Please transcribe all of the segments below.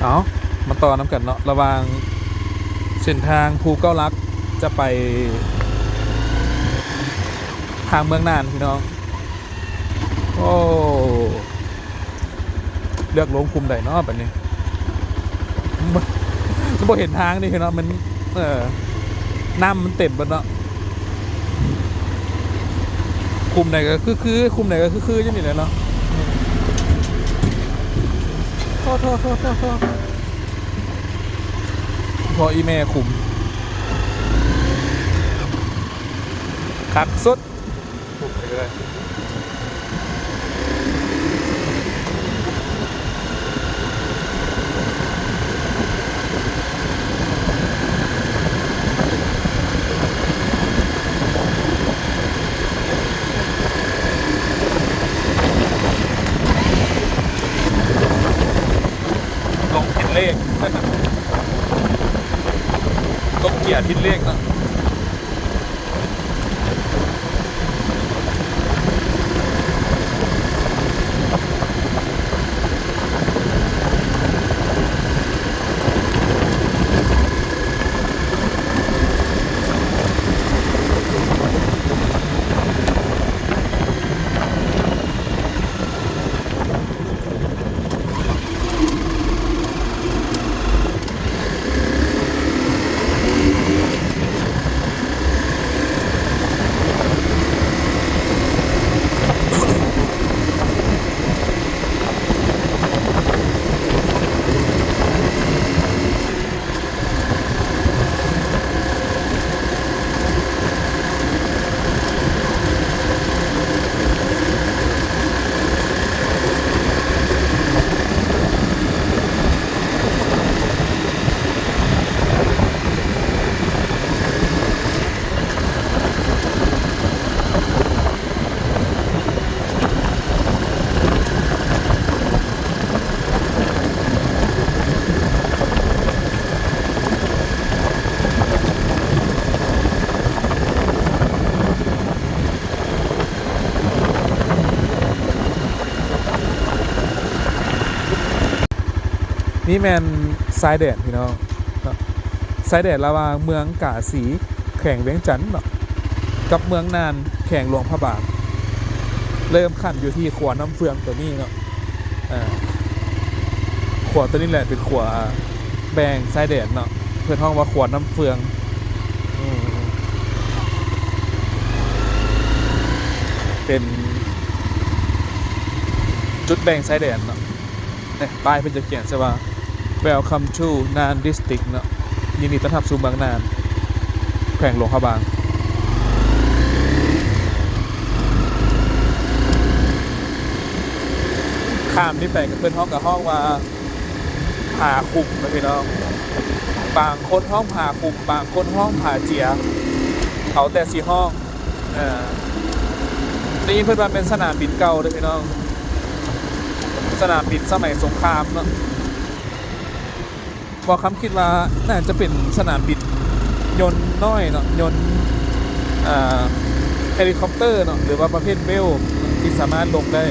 ເອົາ ມາຕໍ່ນຳກັນເນາະ ລະຫວ່າງເສັ້ນທາງພູເກົ້າຫຼັກ ຈະໄປທາງເມືອງນ່ານພີ່ນ້ອງ. ໂອ້ ເລືອກລົງຂຸມໃດເນາະບາດນີ້? ບໍ່ ບໍ່ເຫັນທາງນີ້ພີ່ນ້ອງ ມັນ ເອີ ນ້ຳມັນເຕັມເບິດເນາະ. ຂຸມໃດກໍຄືໆ ຂຸມໃດກໍຄືໆ ຢູ່ນີ້ແຫຼະເນາະ. ໂທ້ໆໆໆ ພໍ່ອີ່ແມ່ຂຸມ ຄັກສຸດ. ລົງຜິດເລກ ຕົກເກຍຜິດເລກເນາະ. ນີ້ແມ່ນຊາຍແດນພີ່ນ້ອງເນາະ ຊາຍແດນລະຫວ່າງເມືອງກາສີ ແຂວງວຽງຈັນເນາະ ກັບເມືອງນ່ານ ແຂວງຫຼວງພະບາງ. ເລີ່ມຂັ້ນຢູ່ທີ່ຂົວນ້ຳເຟືອງຕົວນີ້ເນາະ. ເອີ ຂົວຕົວນີ້ແຫຼະເປັນຂົວແບ່ງຊາຍແດນເນາະ ເພິ່ນຮ້ອງວ່າຂົວນ້ຳເຟືອງ. ອືມ ເປັນຈຸດແບ່ງຊາຍແດນເນາະ. ນີ້ ປ້າຍເພິ່ນຈະຂຽນໃສ່ວ່າ Welcome to Nan District ເນາະ ຍິນດີຕ້ອນຮັບສູ່ເມືອງນ່ານ ແຂວງຫຼວງພະບາງ. ຂ້າມນີ້ໄປກໍເພິ່ນຮ້ອງ ກໍຮ້ອງວ່າຜາຂຸມເນາະພີ່ນ້ອງ. ບາງຄົນຮ້ອງຜາຂຸມ ບາງຄົນຮ້ອງຜາເຈຍ ເອົາແຕ່ຊິຮ້ອງ. ເອີ ໄດ້ຍິນເພິ່ນວ່າແມ່ນສະໜາມບິນເກົ່າເດີພີ່ນ້ອງ ສະໜາມບິນສະໄໝສົງຄາມເນາະ. ເວົ້າຄຳຄິດວ່າໜ້າຈະເປັນສະໜາມບິນຍົນນ້ອຍເນາະ ຍົນ ເອີ ເຮລິຄອບເຕີເນາະ ຫຼືວ່າປະເພດເບວທີ່ສາມາດລົງໄດ້.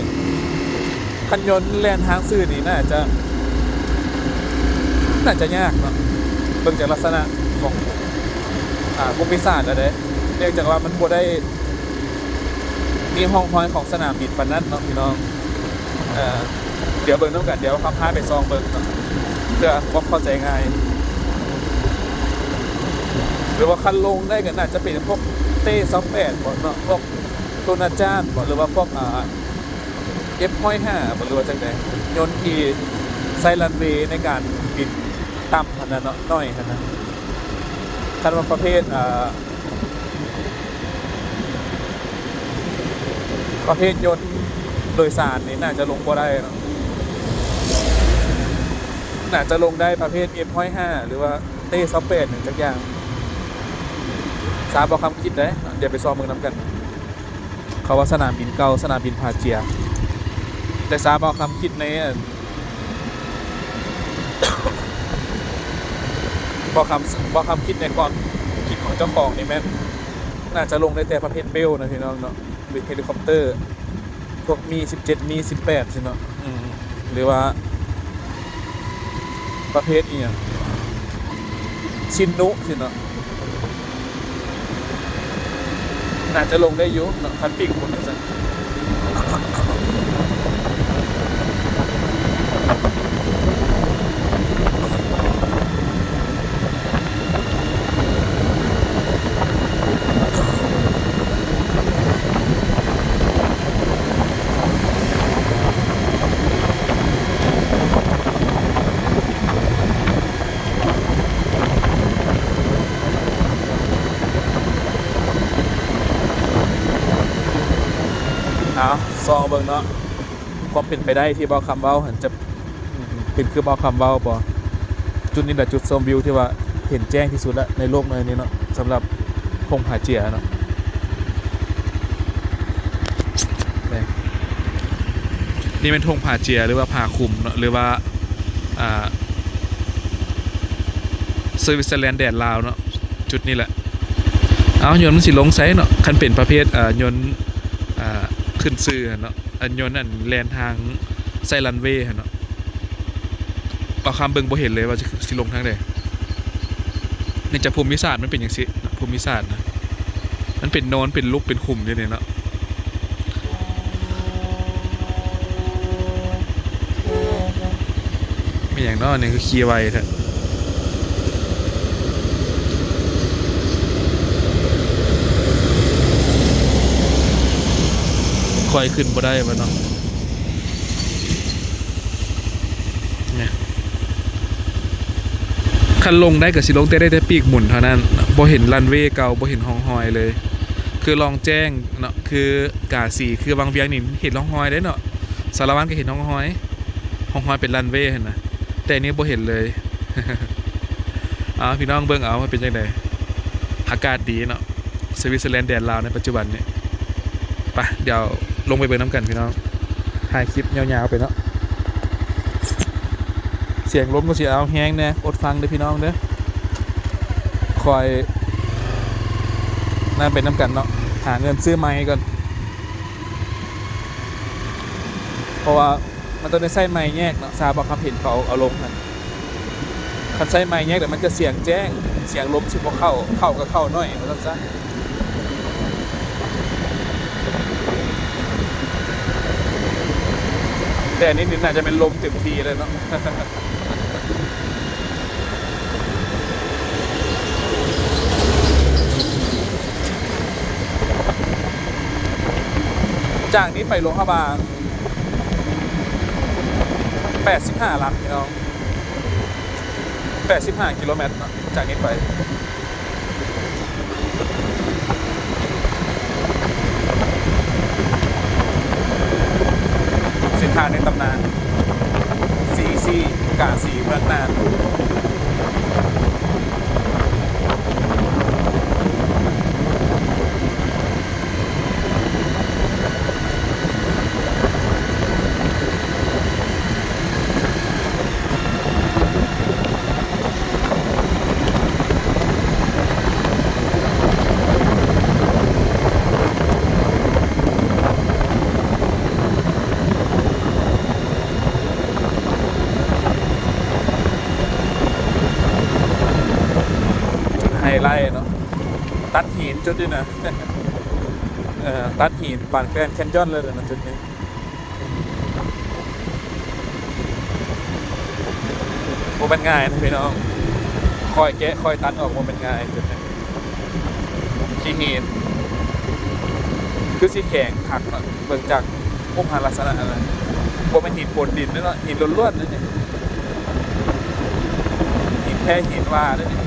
ຄັນຍົນແລ່ນທາງຊື່ນີ້ໜ້າຈະ ໜ້າຈະຍາກເນາະ ເບິ່ງຈາກລັກສະນະຂອງ ອາ ພູມິສາດແລ້ວເດ້ ເນື່ອງຈາກວ່າມັນບໍ່ໄດ້ມີຮ່ອງຮອຍຂອງສະໜາມບິນປານນັ້ນເນາະພີ່ນ້ອງ. ເອີ ດຽວເບິ່ງນຳກັນ ດຽວເຮົາພາໄປສ່ອງເບິ່ງເນາະ ເພື່ອຄວາມເຂົ້າໃຈງ່າຍ. ຫຼືວ່າຄັນລົງໄດ້ກໍໜ້າຈະເປັນພວກເຕ້ຊາວແປດບໍເນາະ ພວກໂຕນາຈານບໍ ຫຼືວ່າພວກ ອາ ເອັຟຮ້ອຍຫ້າບໍ ຫຼືວ່າຈັ່ງໃດ ຍົນທີ່ໃຊ້ຣັນເວໃນການບິນຕ່ຳຫັ້ນນະເນາະ ໜ້ອຍຫັ້ນນະ. ຄັນວ່າປະເພດ ອາ ປະເພດຍົນໂດຍສານນີ້ໜ້າຈະລົງບໍ່ໄດ້ເນາະ ໜ້າຈະລົງໄດ້ປະເພດເອັຟຮ້ອຍຫ້າ ຫຼືວ່າເຕ້ຊາວແປດຫຍັງຈັກຢ່າງ. ຊາບບໍ່ຄຳຄິດເດ້ ດຽວໄປຊອກເບິ່ງນຳກັນ. ເຂົາວ່າສະໜາມບິນເກົ່າ ສະໜາມບິນຜາເຈຍ ແຕ່ຊາບບໍ່ຄຳຄິດໃນ ອັນ ບໍ່ຄຳ ບໍ່ຄຳຄິດໃນຄວາມຄິດຂອງເຈົ້າຂອງນີ້ແມ່ນ ໜ້າຈະລົງໄດ້ແຕ່ປະເພດເບວນະພີ່ນ້ອງເນາະ ຫຼືເຮລິຄອບເຕີ ພວກມີສິບເຈັດ ມີສິບແປດຊີ້ເນາະ ອືມ ຫຼືວ່າ ປະເພດອີ່ຫຍັງ ຊິນນຸຊີ້ເນາະ ໜ້າຈະລົງໄດ້ຢູ່ເນາະ ຄັນປີກໝຸນຈັ່ງຊັ້ນ. ເອົາ ຊອງເບິ່ງເນາະ ຄວາມເປັນໄປໄດ້ທີ່ບ່າວຄຳເວົ້າຫັ້ນຈະ ເປັນຄືບ່າວຄຳເວົ້າບໍ່? ຈຸດນີ້ແຫຼະຈຸດຊົມວິວທີ່ວ່າເຫັນແຈ້ງທີ່ສຸດລະໃນໂລກໃນນີ້ເນາະ ສຳລັບທົ່ງຜາເຈຍເນາະ. ນີ້ ນີ້ແມ່ນທົ່ງຜາເຈຍ ຫຼືວ່າຜາຂຸມເນາະ ຫຼືວ່າ ອ່າ ສະວິດເຊີແລນແດນລາວເນາະ ຈຸດນີ້ແຫຼະ. ເອົາ ຍົນມັນຊິລົງໃສເນາະ ຄັນເປັນປະເພດ ອ່າ ຍົນ ອ່າ ຂຶ້ນຊື່ຫັ້ນເນາະ. ອັນຍົນອັນແລ່ນທາງໃສ່ຣັນເວຫັ້ນເນາະ ບ່າວຄຳເບິ່ງບໍ່ເຫັນເລີຍວ່າຊິ ຊິລົງທາງໃດ. ເນື່ອງຈາກພູມມິສາດມັນເປັນຈັ່ງຊີ້ເນາະ ພູມມິສາດນະ ມັນເປັນໂນນ ເປັນຫຼຸກ ເປັນຂຸມຢູ່ນີ້ເນາະ. ແມ່ນຫຍັງເນາະ ນີ້ຄືຂີ່ໄວແທ້. ຂ້ອຍຂຶ້ນບໍ່ໄດ້ວ່າເນາະ ນີ້ ຄັນລົງໄດ້ກໍຊິລົງແຕ່ ໄດ້ແຕ່ປີກໝຸນເທົ່ານັ້ນ ບໍ່ເຫັນຣັນເວເກົ່າ ບໍ່ເຫັນຮ່ອງຮອຍເລີຍ. ຄືລ່ອງແຈ້ງເນາະ ຄືກາສີ ຄືວັງວຽງນີ້ເຫັນຮ່ອງຮອຍເດ້ເນາະ ສາລະວັນກໍເຫັນຮ່ອງຮອຍ ຮ່ອງຮອຍເປັນຣັນເວຫັ້ນນະ ແຕ່ນີ້ບໍ່ເຫັນເລີຍ. ເອົາ ພີ່ນ້ອງເບິ່ງເອົາວ່າເປັນຈັ່ງໃດ ອາກາດດີເນາະ ສະວິດເຊີແລນແດນລາວໃນປັດຈຸບັນນີ້. ໄປ ດຽວລົງໄປເບິ່ງນຳກັນພີ່ນ້ອງ ຖ່າຍຄລິບຍາວໆໄປເນາະ. ສຽງລົມກໍຊິເອົາແຮງແດ່ ອົດຟັງເດີພີ່ນ້ອງເດີ ຄ່ອຍນັ້ນໄປນຳກັນເນາະ ຫາເງິນຊື້ໄມກ່ອນ ເພາະວ່າ ມັນຕ້ອງໄດ້ໃຊ້ໄມແຍກເນາະ ຊາວບໍ່ຄັບເຫັນເຂົາເອົາລົງຫັ້ນ ຄັນໃຊ້ໄມແຍກແລ້ວມັນຈະສຽງແຈ້ງ ສຽງລົມຊິບໍ່ເຂົ້າ ເຂົ້າກໍເຂົ້າໜ້ອຍວ່າຊັ້ນຊະ. ແຕ່ອັນນີ້ນີ້ໜ້າຈະແມ່ນລົມເຕັມທີ່ເລີຍເນາະ. ຈາກນີ້ໄປຫຼວງພະບາງ ແປດສິບຫ້າຫຼັກພີ່ນ້ອງ ແປດສິບຫ້າກິໂລແມັດເນາະ ຈາກນີ້ໄປ. ເສັ້ນທາງໃນຕຳນານ ຊີຊີ ກາສີ ເມືອງນ່ານ. ຈຸດໄຮໄລເນາະ ຕັດຫີນຈຸດນີ້ນະ ເອີ ຕັດຫີນປານແກຣນແຄນຢອນເລີຍນະ ຈຸດນີ້. ບໍ່ແມ່ນງ່າຍນະພີ່ນ້ອງ ຄ່ອຍແກະຄ່ອຍຕັດອອກ ບໍ່ແມ່ນງ່າຍຈຸດນີ້. ຂີ້ຫີນຄືຊິແຂງຄັກເນາະ ເບິ່ງຈາກຮູບຮ່າງລັກສະນະແລ້ວ ບໍ່ແມ່ນຫີນປົນດິນເດ້ເນາະ ຫີນລ້ວນໆເດ້ນີ້ ຫີນແທ້ຫີນວ່າເດ້ນີ້.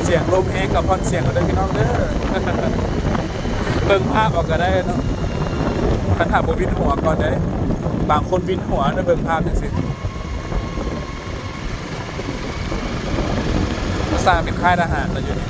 ສຽງລົມແຮງກໍຜ່ອນສຽງເອົາເດີພີ່ນ້ອງເດີ ເບິ່ງພາບເອົາກໍໄດ້ເນາະ ຄັນຖ້າບໍ່ວິນຫົວກ່ອນເດ້ ບາງຄົນວິນຫົວນະ ເບິ່ງພາບຈັ່ງຊີ້. ສະໜາມບິນຄ້າຍທະຫານນະຢູ່ນີ້.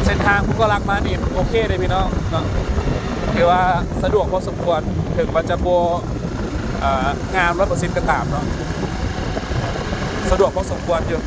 ເສັ້ນທາງພູກະລັງມານີ້ໂອເຄເດ້ພີ່ນ້ອງເນາະ, ຖືວ່າສະດວກພໍສົມຄວນ ເຖິງວ່າຈະບໍ່ ເອີ ງາມຮ້ອຍເປີເຊັນກໍຕາມເນາະ, ສະດວກພໍສົມຄວນຢູ່.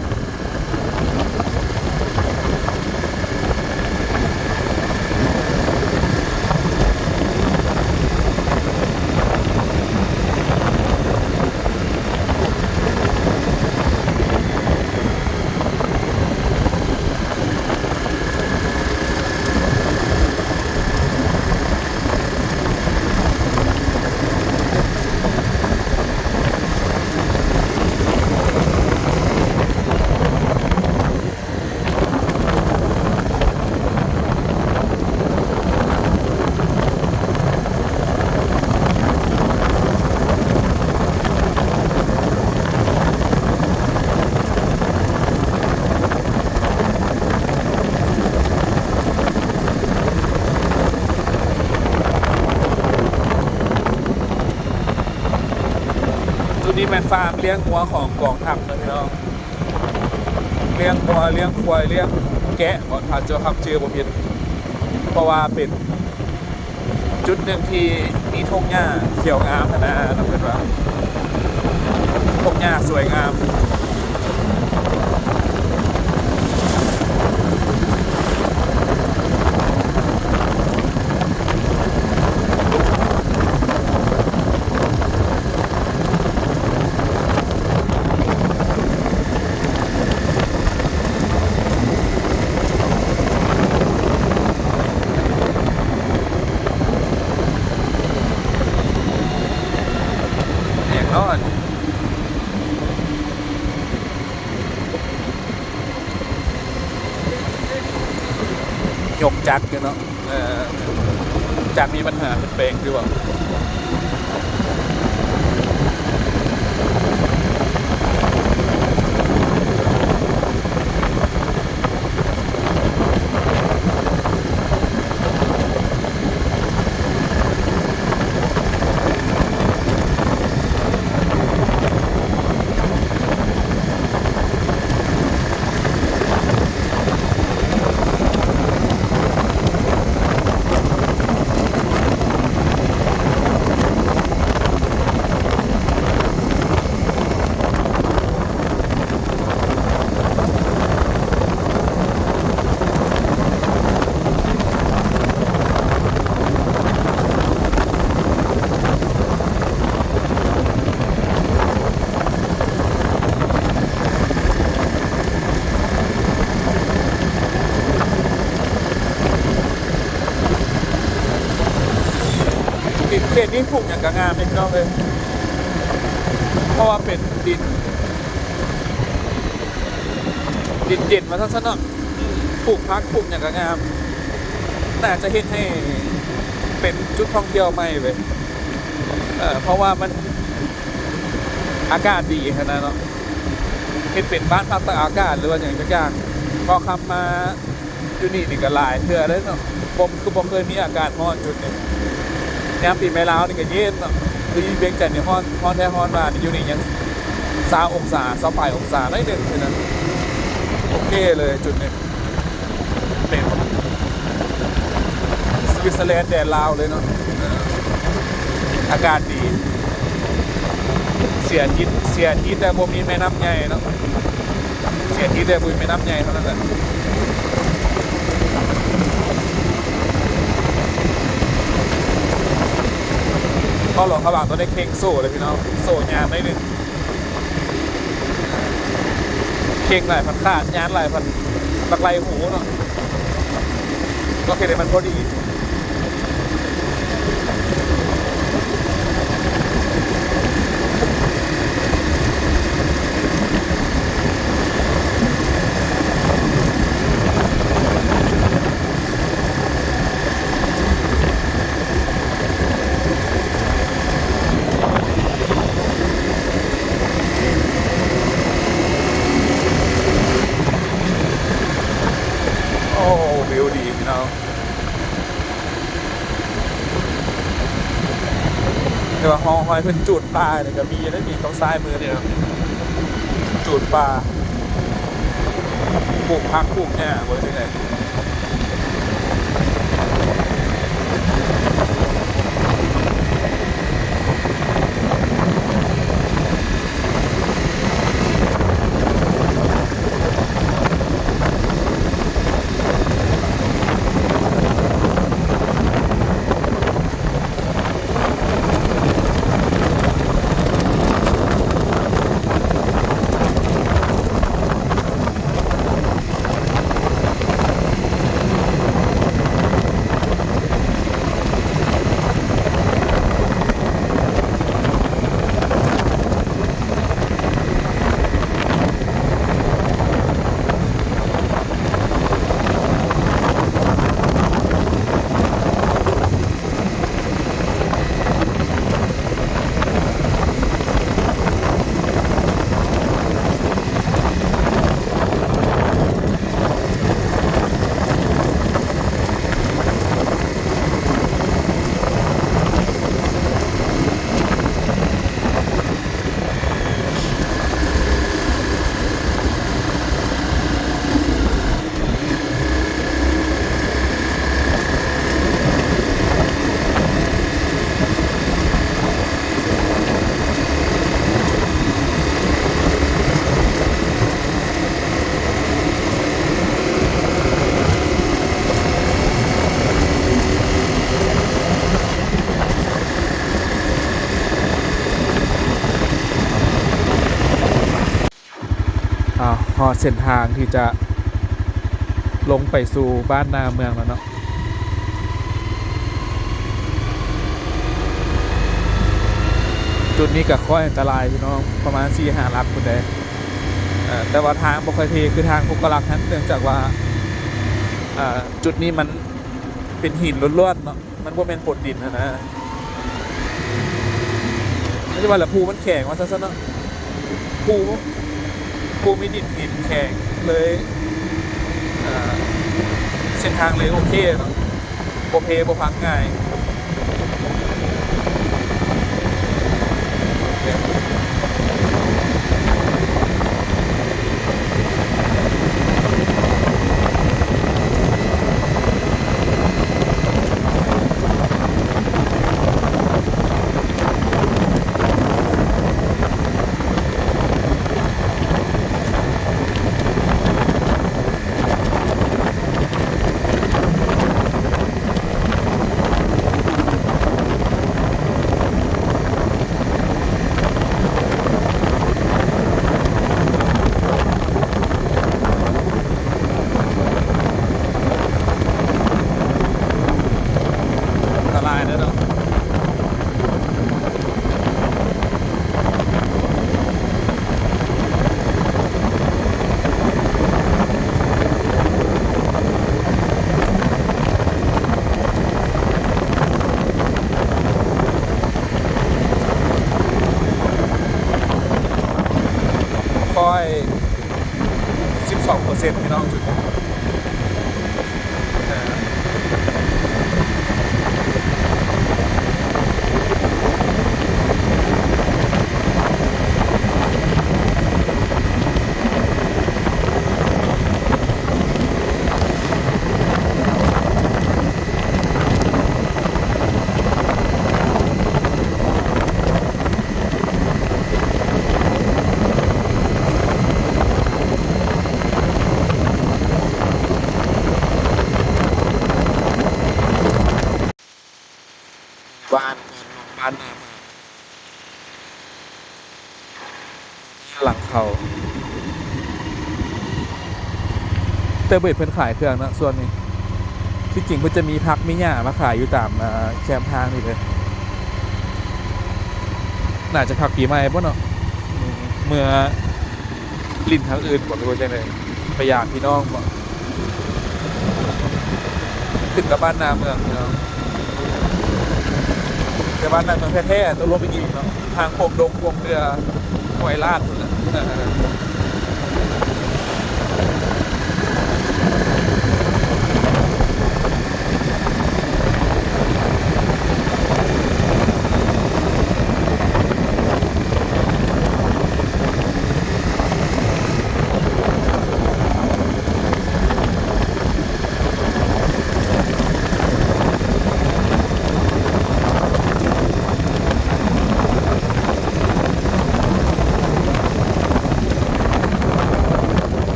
ຈຸດນີ້ແມ່ນຟາມລ້ຽງງົວຂອງກອງທັບເນາະພີ່ນ້ອງ, ລ້ຽງງົວ ລ້ຽງຄວາຍ ລ້ຽງແກະບໍ ຖ້າເຈົ້າຮັບຈື່ບໍ່ຜິດ, ເພາະວ່າເປັນ ຈຸດໜຶ່ງທີ່ມີທົ່ງຫຍ້າຂຽວງາມຫັ້ນນະ, ເພິ່ນວ່າທົ່ງຫຍ້າສວຍງາມ. ແນ່ນອນ ຍົກຈັກຢູ່ເນາະ. ເອີ ຈັກມີບັນຫາ ເປັນແປງຢູ່ບໍ່? ດິນເຂດນີ້ປູກຫຍັງກໍງາມເດ້ພີ່ນ້ອງເອີຍ, ເພາະວ່າເປັນດິນ ດິນເຢັນວ່າຊັ້ນຊະເນາະ, ປູກຜັກປູກຫຍັງກໍງາມ. ໜ້າຈະເຮັດໃຫ້ເປັນຈຸດທ່ອງທ່ຽວໃໝ່ເວີຍ, ເພາະວ່າມັນ ອາກາດດີຫັ້ນນະເນາະ, ເຮັດເປັນບ້ານພັກຕາກອາກາດ ຫຼືວ່າຫຍັງຈັກຢ່າງ. ເພາະຂັບມາຢູ່ນີ້ນີ້ກໍຫຼາຍເທື່ອແລ້ວເນາະ, ບໍ່ ຄືບໍ່ເຄີຍມີອາກາດຮ້ອນຈຸດນີ້. ຍາມປີໃໝ່ລາວນີ້ກໍເຢັນເນາະ, ຢູ່ວຽງຈັນນີ້ຮ້ອນ ຮ້ອນແທ້ຮ້ອນວ່າ, ຢູ່ນີ້ຍັງຊາວອົງສາ ຊາວປາຍອົງສາໜ້ອຍໜຶ່ງເທົ່ານັ້ນ. ໂອເຄເລີຍຈຸດນີ້. ເປັນສະວິດເຊີແລນແດນລາວເລີຍເນາະ, ເອີ ອາກາດດີ. ເສຍທິດ ເສຍທິດແຕ່ບໍ່ມີແມ່ນ້ຳໃຫຍ່ເນາະ, ເສຍທິດແຕ່ບໍ່ມີແມ່ນ້ຳໃຫຍ່ເທົ່ານັ້ນແຫຼະ. ເພາະຫຼວງພະບາງຕອນນີ້ເຄັ່ງໂສ້ເລີຍພີ່ນ້ອງ, ໂສ້ຍານໜ້ອຍໜຶ່ງ. ເຄັ່ງຫຼາຍພັດຂາດ ຍານຫຼາຍພັດ ບັກໄລ່ຫູເນາະ, ກໍເຮັດໃຫ້ມັນພໍດີ. ເນາະ ແຕ່ວ່າຮ່ອງຮອຍເພິ່ນຈູດປ່ານີ້ກໍມີເດ້ນີ້ ຕ້ອງຊ້າຍມືນີ້ເນາະ ຈູດປ່າ ປູກຜັກປູກຫຍ້າບໍ່ຈັ່ງໃດ. ອາ ຮອດເສັ້ນທາງທີ່ຈະລົງໄປສູ່ບ້ານນາເມືອງແລ້ວເນາະ. ຈຸດນີ້ກໍຄ່ອຍອັນຕະລາຍພີ່ນ້ອງ ປະມານສີ່ຫ້າຫຼັກພຸ້ນເດ້. ເອີ ແຕ່ວ່າທາງບໍ່ຄ່ອຍເພຄືທາງຫົກຫຼັກຫັ້ນ ເນື່ອງຈາກວ່າ ເອີ ຈຸດນີ້ມັນເປັນຫີນລ້ວນໆເນາະ ມັນບໍ່ແມ່ນປົນດິນຫັ້ນນະ. ມັນຈະວ່າລະພູມັນແຂງວ່າຊັ້ນຊະເນາະ ພູ ພູມີດິນຫີນແຂງເລີຍ ເອີ ເສັ້ນທາງເລີຍໂອເຄເນາະ ບໍ່ເພບໍ່ພັງງ່າຍ. ອັນຕະລາຍເດີເນາະ. ຄ່ອຍສິບສອງເປີເຊັນ ພີ່ນ້ອງ. ບ້ານ ບ້ານນອງ ບ້ານນາເມືອງ ຫຼັງເຂົາ ແຕ່ບໍ່ເຫັນເພິ່ນຂາຍເຄື່ອງເນາະຊ່ວງນີ້. ທີ່ຈິງເພິ່ນຈະມີຜັກມີຫຍ້າມາຂາຍຢູ່ຕາມ ອ່າ ແຄມທາງນີ້ເດ້. ໜ້າຈະພັກປີໃໝ່ບໍ່ເນາະ ເມືອຫຼິ້ນທາງອື່ນບໍ່ ຫຼືວ່າຈັ່ງໃດ ໄປຢາມພີ່ນ້ອງບໍ່. ຂຶ້ນກັບບ້ານນາເມືອງເນາະ ແຕ່ບ້ານນາເມືອງແທ້ໆ ຕ້ອງລົງໄປອີກເນາະ ທາງໂຄ້ງດົງ ໂຄ້ງເຄືອ ຫ້ວຍລາດພຸ້ນແຫຼະ. ເອີ.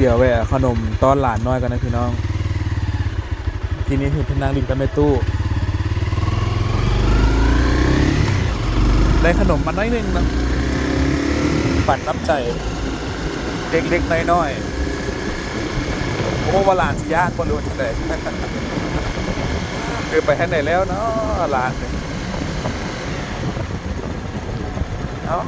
ດຽວແວະເອົາຂະໜົມຕ້ອນຫຼານນ້ອຍກ່ອນນະພີ່ນ້ອງ. ເມື່ອກີ້ນີ້ເຫັນເພິ່ນນັ່ງຫຼິ້ນກັບແມ່ຕູ້ ໄດ້ຂະໜົມມາໜ້ອຍໜຶ່ງເນາະ ປັນນ້ຳໃຈເລັກໆນ້ອຍໆ. ບໍ່ຮູ້ວ່າຫຼານຊິຢ້ານບໍ່ ຫຼືວ່າຈັ່ງໃດ. ຄືໄປທາງໃດແລ້ວເນາະຫຼານນີ້? ເອົ້າ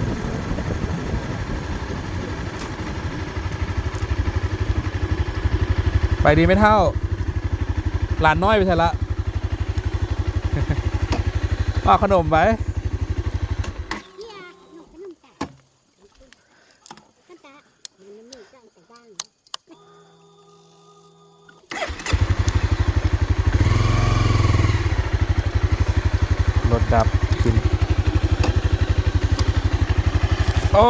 ໄປດີແມ່ເຖົ້າ. ຫຼານນ້ອຍໄປໃສລະ? ເອົາຂະໜົມໄປ. ລົດດັບກິນ. ໂອ້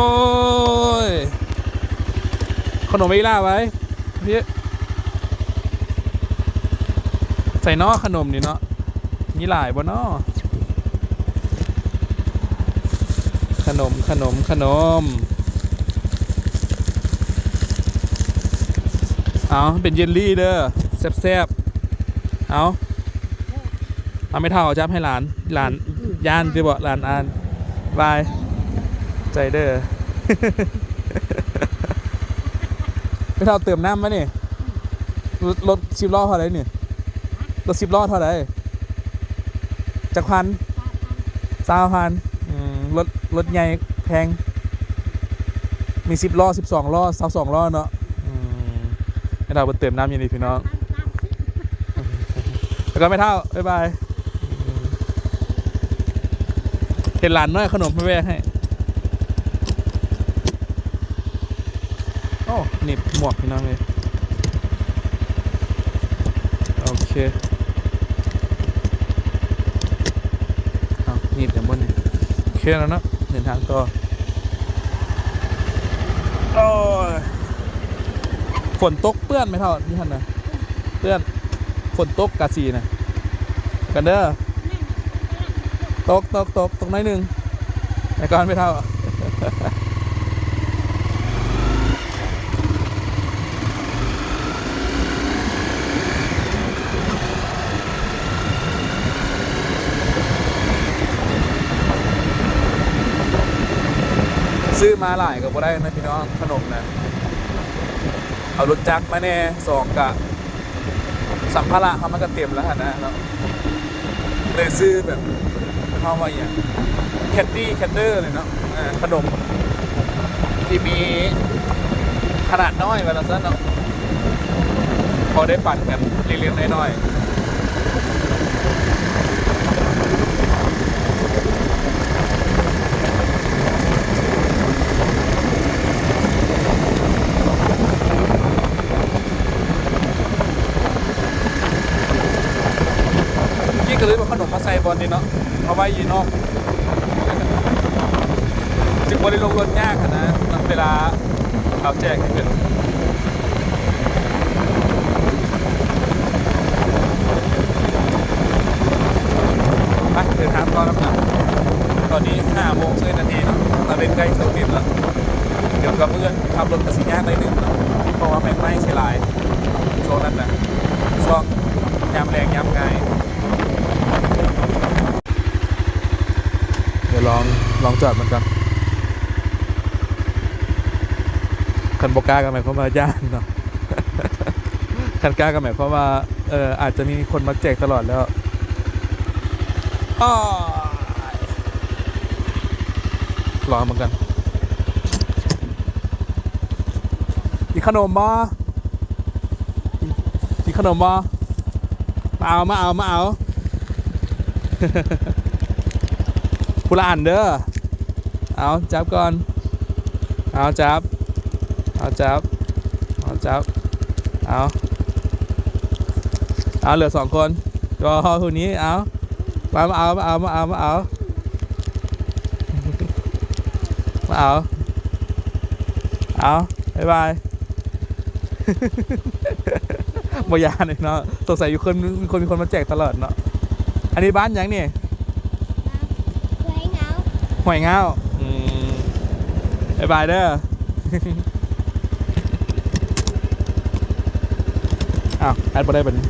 ຍ ຂະໜົມອີ່ຫຼ້າໄວ້ ໃສ່ເນາະ ຂະໜົມນີ້ເນາະ. ມີຫຼາຍບໍ່ເນາະ? ຂະໜົມ ຂະໜົມ ຂະໜົມ. ເອົາ ເປັນເຢນລີເດີ ແຊບໆ. ເອົາ ເອົາ ແມ່ເຖົ້າຈັບໃຫ້ຫຼານ. ຫຼານຢ້ານຕິບໍ? ຫຼານອ່ານ ບາຍໃຈເດີ. ແມ່ເຖົ້າເຕີມນ້ຳມານີ້. ລົດ ລົດສິບລໍ້ເທົ່າໃດນີ້? ລົດສິບລໍ້ເທົ່າໃດ? ຈັກພັນ? ຊາວພັນ. ອືມ ລົດ ລົດໃຫຍ່ແພງ ມີສິບລໍ້ ສິບສອງລໍ້ ຊາວສອງລໍ້ເນາະ. ອືມ ແມ່ເຖົ້າເພິ່ນເຕີມນ້ຳຢູ່ນີ້ພີ່ນ້ອງ. ແລ້ວກໍແມ່ເຖົ້າ ບາຍບາຍ. ເຫັນຫຼານນ້ອຍເອົາຂະໜົມມາແບ່ງໃຫ້. ໂອ້ ໜີບໝວກພີ່ນ້ອງເອີຍ. ໂອເຄ ເອົາ ໜີບຫຍັງບໍ່ນີ້? ໂອເຄແລ້ວເນາະ ເດີນທາງຕໍ່. ໂອ້ຍ ຝົນຕົກເປື້ອນແມ່ເຖົ້າຢູ່ຫັ້ນນະ ເປື້ອນ. ຝົນຕົກກະຊິນະ ກັນເດີ. ຕົກ ຕົກ ຕົກ ຕົກໜ້ອຍໜຶ່ງ. ໄປກ່ອນແມ່ເຖົ້າ. ຊື້ມາຫຼາຍກໍບໍ່ໄດ້ນະພີ່ນ້ອງ ຂະໜົມນະ. ເອົາລົດຈັກມາແດ່ ສອງກະ ສຳພາລະເຮົາມັນກໍເຕັມແລ້ວຫັ້ນນະເນາະ ເລີຍຊື້ແບບ ເຮົາວ່າອີ່ຫຍັງ ແຄນດີ້ ແຄນເດີນີ້ເນາະ ເອີ ຂະໜົມທີ່ມີຂະໜາດນ້ອຍ ວ່າຊັ້ນເນາະ ພໍໄດ້ປັນກັນເລັກໆນ້ອຍໆ. ກີ້ກໍເລີຍເອົາຂະໜົມມາໃສ່ບ່ອນນີ້ເນາະ ເອົາໄວ້ຢູ່ນອກ ຈຶ່ງບໍ່ໄດ້ລົງລົດຍາກຫັ້ນນະ ເວລາເຂົາແຈກໃຫ້ເພິ່ນ. ໄປ ເດີນທາງຕໍ່ນຳກັນ. ຕອນນີ້ຫ້າໂມງຊາວເອັດນາທີເນາະ ຕາເວັນໃກ້ເຊົາເຕັມແລ້ວ. ດຽວກັບມື້ອື່ນຂັບລົດກໍຊິຍາກໜ້ອຍໜຶ່ງເນາະ ເພາະວ່າແມ່ງໄມ້ຊິຫຼາຍຊ່ວງນັ້ນນະ ຊ່ວງຍາມແລງຍາມງາຍ. ດຽວລອງ ລອງຈອດມັນກ່ອນ. ຄັນບໍ່ກ້າກໍໝາຍຄວາມວ່າຢ້ານເນາະ. ຄັນກ້າກໍໝາຍຄວາມວ່າ ເອີ ອາດຈະມີຄົນມາແຈກຕະຫຼອດແລ້ວ. ອ້າຍ ລອງເບິ່ງກັນ. ກິນຂະໜົມບໍ່? ກິນຂະໜົມບໍ່? ມາເອົາ ມາເອົາ ມາເອົາ. ຜູ້ລະອັນເດີ. ເອົາ ຈັບກ່ອນ. ເອົາ ຈັບ ເອົາ ຈັບ ເອົາ ຈັບ ເອົາ ເອົາ ເຫຼືອສອງຄົນ. ກໍຜູ້ນີ້ ເອົາ ມາ ມາເອົາ ມາເອົາ ມາເອົາ ມາເອົາ ມາເອົາ ເອົາ ບາຍບາຍ. ບໍ່ຢ້ານເນາະ ສົງໄສຢູ່ຄົນ ມີຄົນ ມີຄົນມາແຈກຕະຫຼອດເນາະ. ອັນນີ້ບ້ານຫຍັງນີ້? ຫ້ວຍງາວ ຫ້ວຍງາວ. ອືມ ບາຍບາຍເດີ. ອ້າວ ອັດບໍ່ໄດ້ບັດນີ້.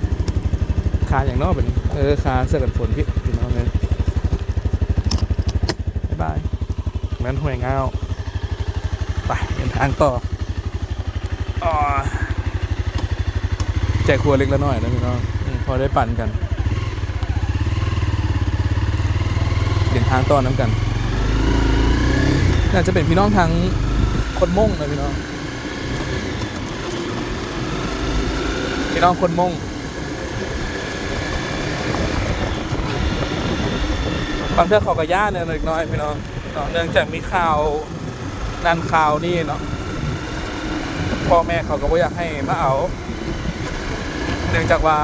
ຄາຫຍັງເນາະບັດນີ້? ເອີ ຄາເສື້ອກັນຝົນພີ້ ພີ່ນ້ອງເອີຍ. ບາຍບາຍ. ແມ່ນຫ້ວຍງາວ. ໄປ ເດີນທາງຕໍ່. ອໍ ແຈກຄົນລະເລັກລະນ້ອຍເນາະພີ່ນ້ອງ. ອືມ ພໍໄດ້ປັ່ນກັນ ເດີນທາງຕໍ່ນຳກັນ. ໜ້າຈະເປັນພີ່ນ້ອງທາງຄົນມົ້ງນະພີ່ນ້ອງ. ພີ່ນ້ອງຄົນມົ້ງ ບາງເທື່ອເຂົາກໍຢ້ານເລັກນ້ອຍພີ່ນ້ອງເນາະ ເນື່ອງຈາກມີຂ່າວນັ້ນຂ່າວນີ້ເນາະ. ພໍ່ແມ່ເຂົາກໍບໍ່ຢາກໃຫ້ມາເອົາ ເນື່ອງຈາກວ່າ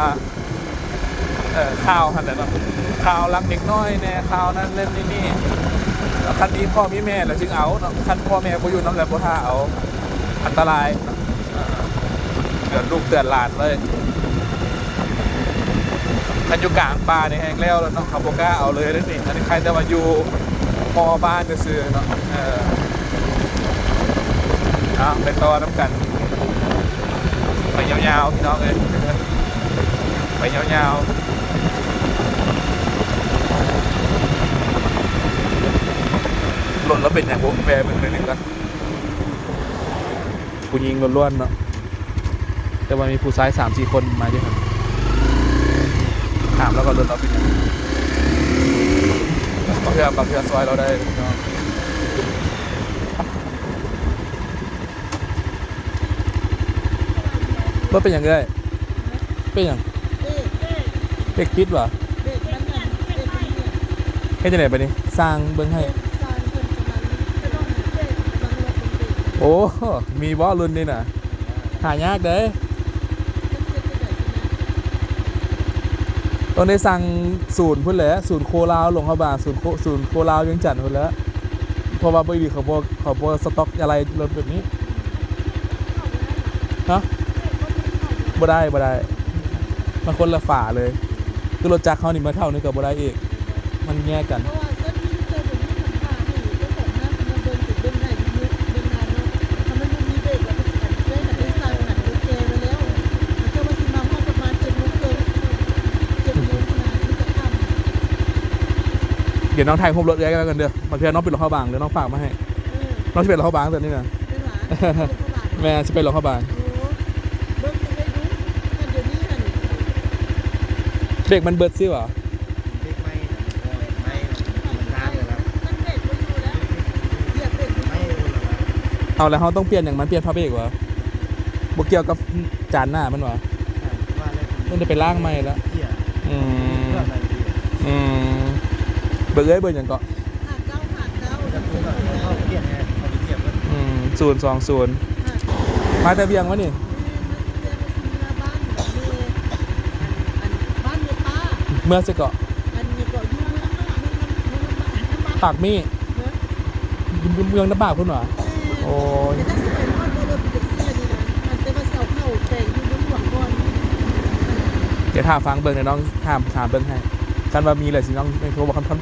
ເອີ ຂ່າວຫັ້ນແຫຼະເນາະ ຂ່າວລັກເດັກນ້ອຍແດ່ ຂ່າວນັ້ນເລື່ອງນີ້ນີ້. ຄັນມີພໍ່ມີແມ່ແລ້ວຈຶ່ງເອົາເນາະ ຄັນພໍ່ແມ່ບໍ່ຢູ່ນຳແລ້ວບໍ່ຖ້າເອົາ ອັນຕະລາຍເນາະ. ເຕືອນລູກເຕືອນຫຼານເລີຍ. ຄັນຢູ່ກາງປ່ານີ້ແຮງແລ້ວແລ້ວເນາະ ເຂົາບໍ່ກ້າເອົາເລີຍເດ້ນີ້. ອັນນີ້ໃຄ່ແຕ່ວ່າຢູ່ຫໍບ້ານຊື່ໆເນາະ. ເອີ ເອົາ ໄປຕໍ່ນຳກັນ ໄປຍາວໆ ພີ່ນ້ອງເອີຍ ໄປຍາວໆ. ລົດລາວເປັນຫຍັງບຸ ແວ່ເບິ່ງໜ້ອຍໜຶ່ງກ່ອນ. ຜູ້ຍິງລ້ວນໆເນາະ ແຕ່ວ່າມີຜູ້ຊາຍສາມສີ່ຄົນມາຢູ່ຫັ້ນ. ຖາມລາວກ່ອນ ລົດລາວເປັນຫຍັງ? ບາງເທື່ອ ບາງເທື່ອຊ່ອຍລາວໄດ້ເນາະ. ລົດເປັນຫຍັງເອື້ອຍ? ເປັນຫຍັງ? ເບຣກ ເບຣກ ເບຣກປິດຫວາ? ເບຣກມັນ ເບຣກມັນ ເຮັດຈັ່ງໃດບາດນີ້? ຊ່າງເບິ່ງໃຫ້. ໂອ້ ມີບໍ່ລຸ້ນນີ້ນະ? ຫາຍາກເດ້. ຕ້ອງໄດ້ສັ່ງສູນພຸ້ນແຫຼະ ສູນໂຄລາວ ຫຼວງພະບາງ ສູນໂຄ ສູນໂຄລາວວຽງຈັນພຸ້ນແຫຼະ. ເພາະວ່າບໍ່ອີ່ຫຼີ ເຂົາບໍ່ ເຂົາບໍ່ສະຕັອກອະໄຫຼ່ລົດແບບນີ້. ຮະ? ບໍ່ໄດ້ ບໍ່ໄດ້ ມັນຄົນລະຝາເລີຍ. ຄືລົດຈັກເຮົານີ້ມາເທົ່ານີ້ກໍບໍ່ໄດ້ອີກ ມັນແຍກກັນ. ເພາະວ່າເຊິ່ງມີແຕ່ບໍ່ມີຄຳຖາມໃຫ້ເຈົ້າຂອງຮ້ານເພິ່ນມາເບິ່ງ ເປັນເບິ່ງໄດ້ຢູ່ເບິ່ງງານເນາະ. ຖ້າມັນບໍ່ມີເບຣກ ແລ້ວເພິ່ນຊິໄປເລື່ອຍ ຄັນໄດ້ສັ່ງຫັ້ນລົດແກ່ໄວ້ແລ້ວ ແຕ່ວ່າຊິມາຮອດປະມານເຈັດໂມງເຄິ່ງ ເຈັດໂມງນະ ມັນຈະຄ່ຳ. ດຽວນ້ອງຖ່າຍຮູບລົດເອື້ອຍໄວ້ກ່ອນເດີ ບາງເທື່ອນ້ອງເປັນຫຼວງພະບາງ ດຽວນ້ອງຝາກມາໃຫ້. ເອີ ນ້ອງຊິເປັນຫຼວງພະບາງຕອນນີ້ນະ. ເປັນຫວາ? ຫຼວງພະບາງ. ແມ່ນ ຊິໄປຫຼວງພະບາງ. ໂອ້ ເບິ່ງໄປເລີຍດູ ຄັນດຽວນີ້ຫັ້ນ ເບຣກມັນເບິດຊິຫວາ? ເບຣກໃໝ່ ໃໝ່ ມັນນານແລ້ວນະ ມັນເບຣກບໍ່ຢູ່ແລ້ວ ຢຽບເບຣກບໍ່ຢູ່. ເອົາ ແລ້ວເຮົາຕ້ອງປ່ຽນຫຍັງມັນ? ປ່ຽນຜ້າເບຣກຫວາ? ບໍ່ກ່ຽວກັບຈານໜ້າມັນຫວາ? ຕ້ອງໄດ້ໄປລ້າງໃໝ່ລະ. ອືມ ອືມ ເບີເອື້ອຍ ເບີຫຍັງເກາະ? ຫ້າເກົ້າຫ້າເກົ້າ ອືມ ສູນສອງສູນ. ມາແຕ່ວຽງວະນີ້? ແມ່ນ ມາແຕ່ວຽງ ຊິເມືອບ້ານແມ່ ອັນ ອັນ ບ້ານແມ່ປ້າ. ເມືອໃສເກາະ? ອັນນີ້ເກາະ ຢູ່ເມືອງ ເມືອງ ເມືອງ ເມືອງ ປາກມີ້. ເມືອງ ເມືອງນ້ຳບາກພຸ້ນຫວາ? ແມ່ນ. ໂອ້ຍ ແຕ່ຈັກຊິໄປຮອດບໍ່ ລົດເປັນຈັ່ງຊີ້ນີ້ນະ ອັນ ແຕ່ວ່າຊິເອົາເຂົ້າແປງຢູ່ເມືອງຫຼວງກ່ອນ. ດຽວຖ້າຟັງເບິ່ງ ດຽວນ້ອງຖາມ ຖາມເບິ່ງໃຫ້ ຄັນວ່າມີແລ້ວຊິນ້ອງໂທບອກ. ຄັນ ຄັນ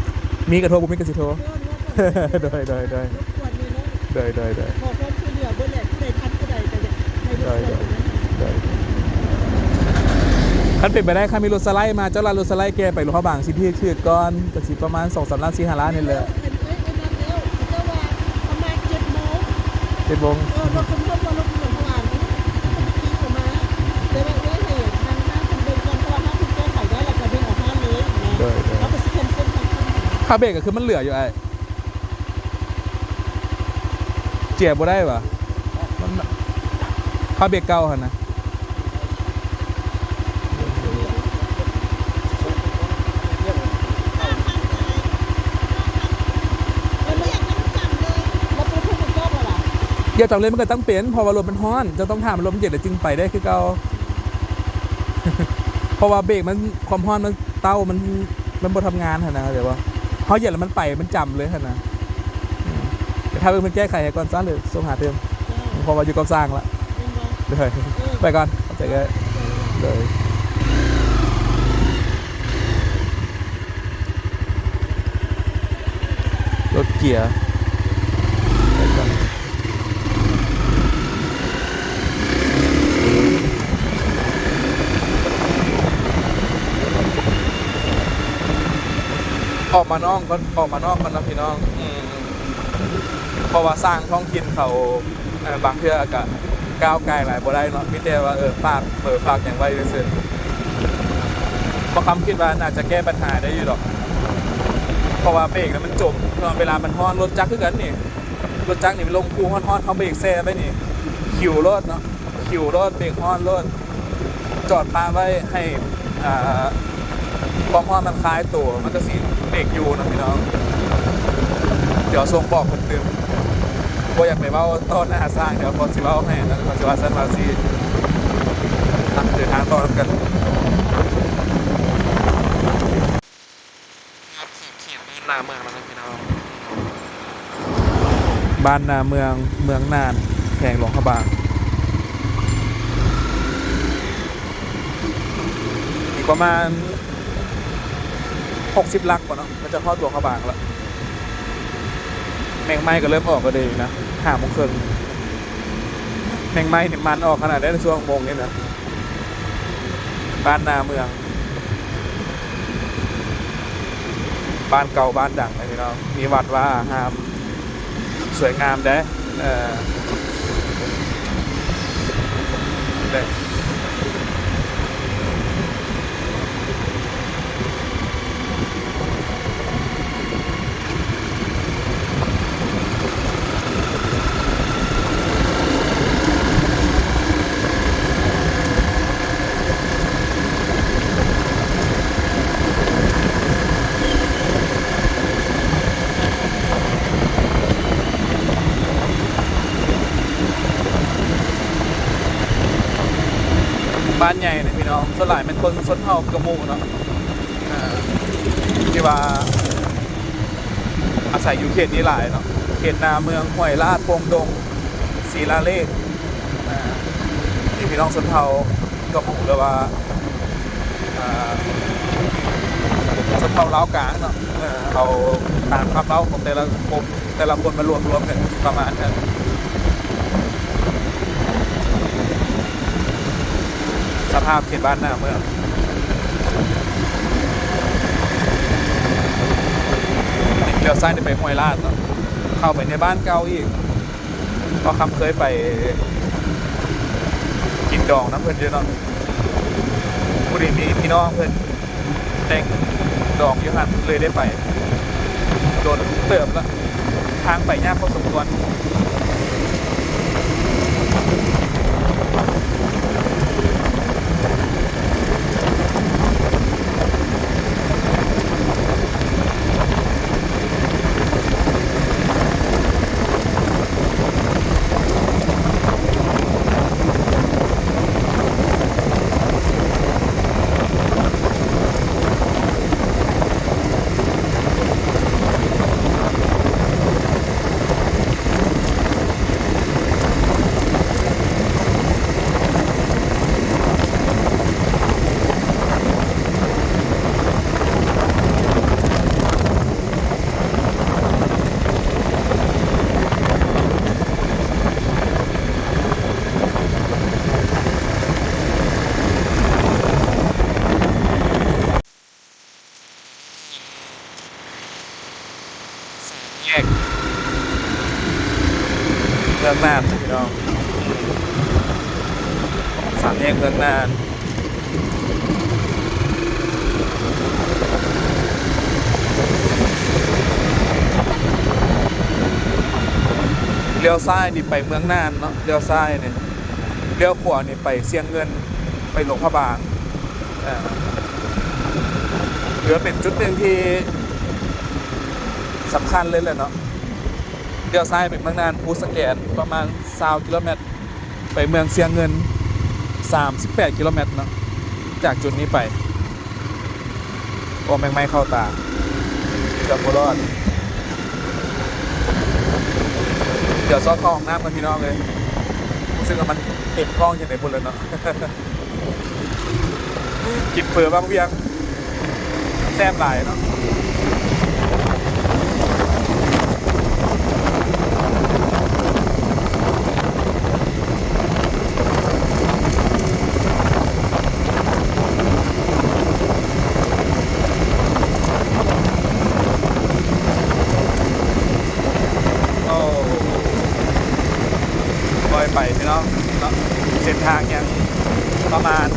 ມີກໍໂທ ບໍ່ມີກໍຊິໂທ. ໂດຍ ໂດຍ ໂດຍ ໂດຍ ລົບກວນແນ່ເນາະ. ໂດຍ ໂດຍ ໂດຍ ຂໍຄວາມຊ່ວຍເຫຼືອເບິດແຫຼະ ຜູ້ໃດທັນຜູ້ໃດກໍຢາກໃຫ້ລົບກວນ. ໂດຍ ໂດຍ ໂດຍ ຄັນເປັນໄປໄດ້ ຄັນມີລົດສະໄລມາ ເຈົ້າລັດລົດສະໄລແກ່ໄປຫຼວງພະບາງ ຊິຖືກ ຖືກກ່ອນ ກໍຊິປະມານສອງສາມລ້ານ ສີ່ຫ້າລ້ານນີ້ແຫຼະ. ເຫັນເອື້ອຍ ເອື້ອຍນັດແລ້ວ ເຂົາເຈົ້າວ່າປະມານເຈັດໂມງ ເຈັດໂມງ. ເອີ ລົດເພິ່ນ ເພິ່ນວ່າລົດເພິ່ນລົງເມື່ອວານນີ້ ເພິ່ນມາຕິດເຂົ້າມາ ແຕ່ວ່າເອື້ອຍໃຫ້ທາງຮ້ານເພິ່ນເບິ່ງກ່ອນ ເພາະວ່າຖ້າເພິ່ນແກ້ໄຂໄດ້ ແລ້ວກໍດຶງອອກຮ້ານເລີຍນະ. ໂດຍ ໂດຍ ເຮົາກໍຊິແຄນເຊິນທາງ ຖ້າເບຣກກໍຄືມັນເຫຼືອຢູ່ອ້າຍ ເຈຍບໍ່ໄດ້ຫວາ? ມັນ ຜ້າເບຣກເກົ່າຫັ້ນນະ. ຢຽບຕາມເລນມັນກໍຕ້ອງເປັນ ເພາະວ່າລົດມັນຮ້ອນ ເຈົ້າຕ້ອງຖ້າໃຫ້ມັນລົມເຢັນແລ້ວຈຶ່ງໄປໄດ້ຄືເກົ່າ. ເພາະວ່າເບຣກມັນ ຄວາມຮ້ອນມັນ ເຕົ້າມັນ ມັນບໍ່ທຳງານຫັ້ນນະ ເຂົ້າໃຈບໍ່? ເຮົາຢຽບແລ້ວມັນໄປ ມັນຈຳເລີຍຫັ້ນນະ. ອືມ ດຽວຖ້າເບິ່ງເພິ່ນແກ້ໄຂໃຫ້ກ່ອນຊະ ຫຼືສົ່ງຫາຕື່ມ ເພາະວ່າຢູ່ກັບຊ່າງລະ. ໂດຍ ໄປກ່ອນ ຂອບໃຈເອື້ອຍ. ໂດຍ ລົດເກຍ ໄປກ່ອນ. ອອກມານອກກ່ອນ ອອກມານອກກ່ອນເນາະພີ່ນ້ອງ. ອືມ ເພາະວ່າຊ່າງທ້ອງຖິ່ນເຂົາ ເອີ ບາງເທື່ອກະກ້າວໄກ່ຫຼາຍບໍ່ໄດ້ເນາະ ມີແຕ່ວ່າ ເອີ ຝາກເບີຝາກຫຍັງໄວ້ຊື່ໆ. ບ່າວຄຳຄິດວ່າໜ້າຈະແກ້ບັນຫາໄດ້ຢູ່ດອກ ເພາະວ່າເບກນະມັນຈົມເນາະ ເວລາມັນຮ້ອນ. ລົດຈັກຄືກັນນີ້ ລົດຈັກນີ້ລົງຄູຮ້ອນໆ ເຮົາເບກແຊ່ໄວ້ນີ້ ຄິວໂລດເນາະ. ຄິວໂລດ ເບກຮ້ອນໂລດ ຈອດປະໄວ້ໃຫ້ ອ່າ ຄວາມຮ້ອນມັນຄາຍໂຕ ມັນກະຊິເບກຢູ່ເນາະພີ່ນ້ອງ. ດຽວສົ່ງບອກເພິ່ນຕື່ມ ບໍ່ຢາກໄປເວົ້າຕໍ່ໜ້າຊ່າງ ດຽວເຂົາຊິເວົ້າໃຫ້ນະ ເຂົາຊິວ່າຊັ້ນວ່າຊີ້. ອ່ະ ເດີນທາງຕໍ່ນຳກັນ. ຮອດຂອບເຂດບ້ານນາເມືອງແລ້ວນະພີ່ນ້ອງ. ບ້ານນາເມືອງ ເມືອງນານ ແຂວງຫຼວງພະບາງ. ອີກປະມານຫົກສິບຫຼັກບໍ່ເນາະ ກໍຈະຮອດຫຼວງພະບາງລະ. ແມງໄມ້ກໍເລີ່ມອອກແລ້ວເດ້ນະ ຫ້າໂມງເຄິ່ງ. ແມງໄມ້ນີ້ມັນອອກຂະໜາດໃດໃນຊ່ວງໂມງນີ້ນະ. ບ້ານນາເມືອງ ບ້ານເກົ່າບ້ານດັງເດ້ພີ່ນ້ອງ ມີວັດວາອາຮາມ ສວຍງາມເດ້. ເອີ ເດ້. ບ້ານໃຫຍ່ເດ້ພີ່ນ້ອງ ສ່ວນຫຼາຍແມ່ນຄົນຊົນເຜົ່າກະໝູ່ເນາະ ເອີ ທີ່ວ່າອາໄສຢູ່ເຂດນີ້ຫຼາຍເນາະ ເຂດນາເມືອງ ຫ້ວຍລາດ ໂປ່ງດົງ ສີລາເລກ ເອີ ທີ່ພີ່ນ້ອງຊົນເຜົ່າກະໝູ່ ຫຼືວ່າ ເອີ ຊົນເຜົ່າລາວກາງເນາະ ເອີ ເອົາຕາມຄຳເລົ່າຂອງແຕ່ລະຄົນ ແຕ່ລະຄົນມາລວມໆກັນປະມານນັ້ນ. ສະພາບເຂດບ້ານນາເມືອງ ລ້ຽວຊ້າຍນີ້ໄປຫ້ວຍລາດເນາະ ເຂົ້າໄປໃນບ້ານເກົ່າອີກ. ບ່າວຄຳເຄີຍໄປກິນດອງນຳເພິ່ນຢູ່ເນາະ ພໍດີມີພີ່ນ້ອງເພິ່ນແຕ່ງດອງຢູ່ຫັ້ນ ເລີຍໄດ້ໄປ ດົນເຕີບລະ ທາງໄປຍາກພໍສົມຄວນ. ສາມແຍກເມືອງນານພີ່ນ້ອງ ສາມແຍກເມືອງນານ. ລ້ຽວຊ້າຍນີ້ໄປເມືອງນານເນາະ ລ້ຽວຊ້າຍນີ້ ລ້ຽວຂວານີ້ໄປຊຽງເງິນ ໄປຫຼວງພະບາງ. ເອີ ຖືວ່າເປັນຈຸດໜຶ່ງທີ່ສຳຄັນເລີຍແຫຼະເນາະ ລ້ຽວຊ້າຍໄປເມືອງນານ ພູສະແກນ ປະມານຊາວກິໂລແມັດ ໄປເມືອງຊຽງເງິນ ສາມສິບແປດກິໂລແມັດເນາະ ຈາກຈຸດນີ້ໄປ. ໂອ້ ແມງໄມ້ເຂົ້າຕາ ເກືອບບໍ່ລອດ. ດຽວຊອກເຂົ້າຫ້ອງນ້ຳກ່ອນພີ່ນ້ອງເອີຍ ຮູ້ສຶກວ່າມັນເຕັມທ້ອງຈັ່ງໃດພຸ້ນແຫຼະເນາະ. ກິນເຝີວັງວຽງ ແຊບຫຼາຍເນາະ. ເສັ້ນທາງຍັງປະມານ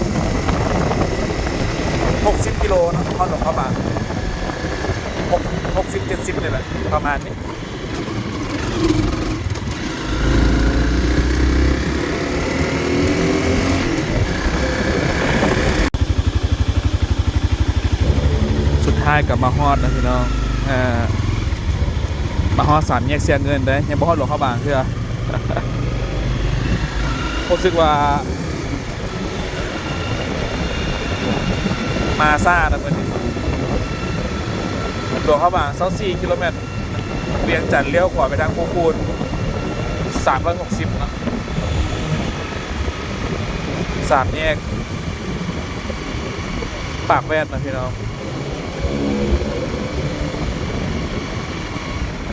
ຫົກສິບກິໂລເນາະ ຮອດຫຼວງພະບາງ ຫົກ ຫົກສິບ ເຈັດສິບນີ້ແຫຼະ ປະມານນີ້. ສຸດທ້າຍກໍມາຮອດນະພີ່ນ້ອງ ເອີ ມາຮອດສາມແຍກຊຽງເງິນເດ້ ຍັງບໍ່ຮອດຫຼວງພະບາງເທື່ອ ຮູ້ສຶກວ່າ ມາຊ້ານະມື້ນີ້ ຫຼວງພະບາງຊາວສີ່ກິໂລແມັດ ວຽງຈັນລ້ຽວຂວາໄປທາງພູຄູນ ສາມຮ້ອຍຫົກສິບເນາະ ສາມແຍກປາກແວດນະພີ່ນ້ອງ.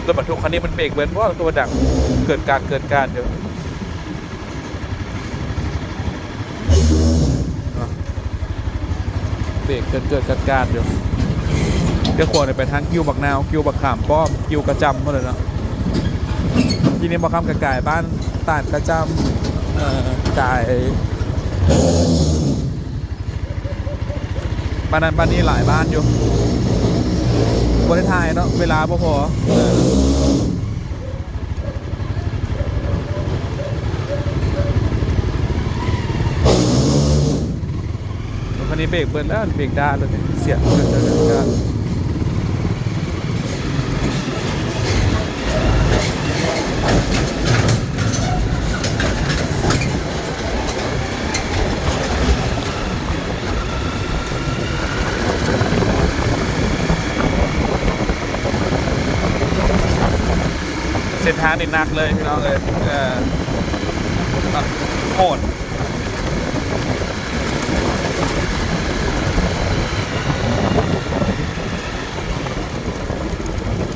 ລົດບັນທຸກຄັນນີ້ມັນເບກເບິດບໍ່ ຄືວ່າດັງເກີດການ ເກີດການຢູ່. ເນາະ ເບກເກີດໆກາດໆຢູ່ ເລ້ວຂວານີ້ໄປທາງກິ້ວບັກນາວ ກິ້ວບັກຂາມປ້ອມ ກິ້ວກະຈຳພຸ້ນແຫຼະເນາະ. ທີນີ້ບໍ່ຄຳກໍກາຍບ້ານຕາດກະຈຳ ເອີ ກາຍ ບ້ານນັ້ນບ້ານນີ້ຫຼາຍບ້ານຢູ່ ບໍ່ໄດ້ຖ່າຍເນາະ ເວລາບໍ່ພໍ. ຄັນນີ້ເບກເບິດແລ້ວ ເບກດ້ານແລ້ວ ເສຍງເບີດ. ເສັ້ນທາງນີ້ໜັກເລີຍພີ່ນ້ອງເອີຍ ເອີ ໂຫດ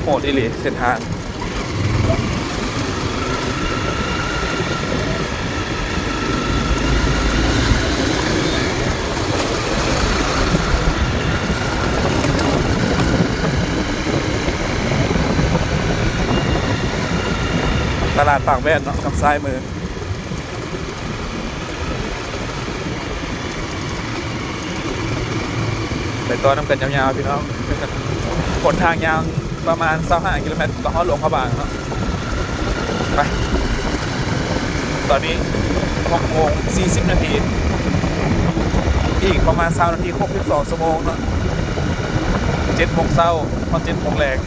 ໂຫດອີ່ຫຼີເສັ້ນທາງ. ຕະຫຼາດປາກແວດເນາະ ທາງຊ້າຍມື. ໄປຕໍ່ນຳກັນຍາວໆ ພີ່ນ້ອງ ຫົນທາງຍາວປະມານຊາວຫ້າກິໂລແມັດ ກໍຮອດຫຼວງພະບາງເນາະ. ໄປ ຕອນນີ້ຫົກໂມງສີ່ສິບນາທີ ອີກປະມານຊາວນາທີຄົບສິບສອງຊົ່ວໂມງເນາະ ເຈັດໂມງເຊົ້າ ຮອດເຈັດໂມງແລງ.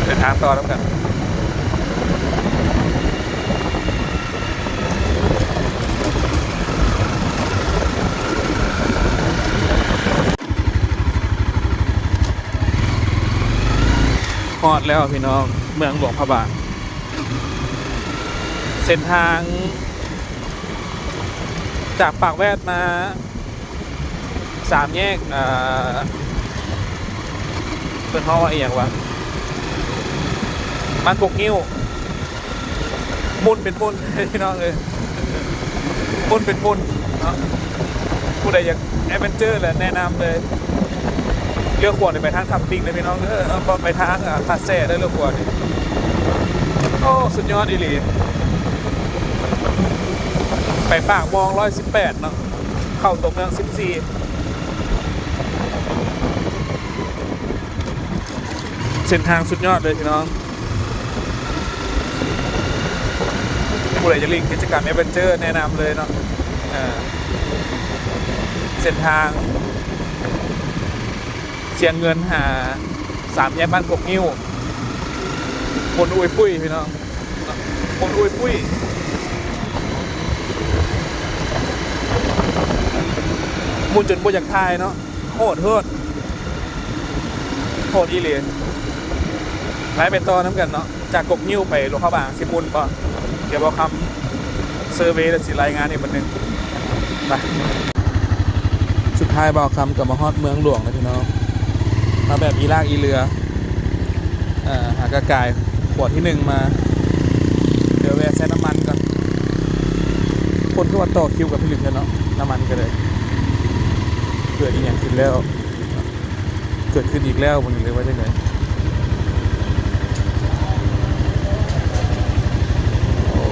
ເດີນທາງຕໍ່ນຳກັນ. ຮອດແລ້ວພີ່ນ້ອງ ເມືອງຫຼວງພະບາງ. ເສັ້ນທາງຈາກປາກແວດມາ ສາມແຍກ ເອີ ເພິ່ນເວົ້າວ່າອີ່ຫຍັງວະ ບ້ານກົກງິ້ວ ໝຸ່ນເປັນໝຸ່ນ ພີ່ນ້ອງເອີຍ ໝຸ່ນເປັນໝຸ່ນເນາະ. ຜູ້ໃດຢາກແອດເວັນເຈີແຫຼະ ແນະນຳເລີຍ ລ້ຽວຂວານີ້ໄປທາງຖ້ຳປິງເດີພີ່ນ້ອງເດີ ບໍ່ໄປທາງ ອາ ທ່າແຊເດີ ລ້ຽວຂວານີ້. ໂອ້ ສຸດຍອດອີ່ຫຼີ ໄປປາກມອງຮ້ອຍສິບແປດເນາະ ເຂົ້າຕົວເມືອງສິບສີ່. ເສັ້ນທາງສຸດຍອດເລີຍພີ່ນ້ອງ ຜູ້ໃດຢາກຫຼິ້ນກິດຈະກຳແອດເວັນເຈີແນະນຳເລີຍເນາະ. ເສັ້ນທາງຊຽງເງິນຫາສາມແຍກບ້ານກົກງິ້ວ ຄົນອຸ້ຍປຸ້ຍພີ່ນ້ອງ. ຄົນອຸ້ຍປຸ້ຍ ໝຸ່ນຈົນບໍ່ຢາກຖ່າຍເນາະ ໂຫດ ໂຫດ ໂຫດອີ່ຫຼີ. ໄປ ໄປຕໍ່ນຳກັນເນາະ ຈາກກົກງິ້ວໄປຫຼວງພະບາງຊິໝຸ່ນບໍ່ ດຽວບໍ່ຄຳ ເຊີເວແລ້ວຊິລາຍງານອີກບາດໜຶ່ງ. ໄປ ສຸດທ້າຍບ່າວຄຳກໍມາຮອດເມືອງຫຼວງແລ້ວພີ່ນ້ອງ ມາແບບອີລາກອີເຫຼືອ ເອີ ຫາກະກາຍຂົວທີໜຶ່ງມາ ດຽວແວ່ໃສ່ນ້ຳມັນກ່ອນ. ຄົນຄືວ່າຕໍ່ຄິວກັນພິລຶກແທ້ເນາະ ນ້ຳມັນກໍໄດ້ ເກີດອີ່ຫຍັງຂຶ້ນແລ້ວ ເກີດຂຶ້ນອີກແລ້ວບໍ່ນີ້ ຫຼືວ່າຈັ່ງໃດ? ໂອ້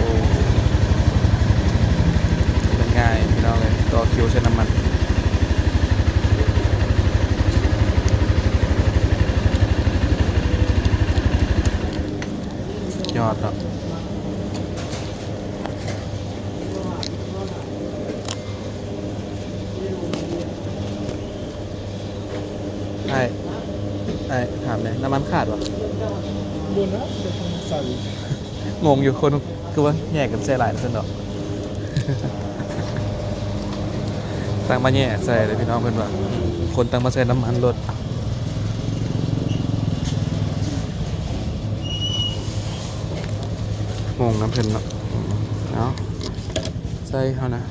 ແຫຼະ ນ້ຳມັນຂາດບໍ່? ບໍ່ນະ ແຕ່ທາງໃສ່ ງົງຢູ່ ຄົນຄືວ່າແຍກກັນໃສ່ຫຼາຍຊັ້ນດອກ. ຕັ້ງມາແຍກໃສ່ເດ້ພີ່ນ້ອງ ເພິ່ນວ່າ ຄົນຕັ້ງມາໃສ່ນ້ຳມັນລົດ ງົງນຳເພິ່ນເນາະ. ເອົາ ໃສ່ເຮົານະ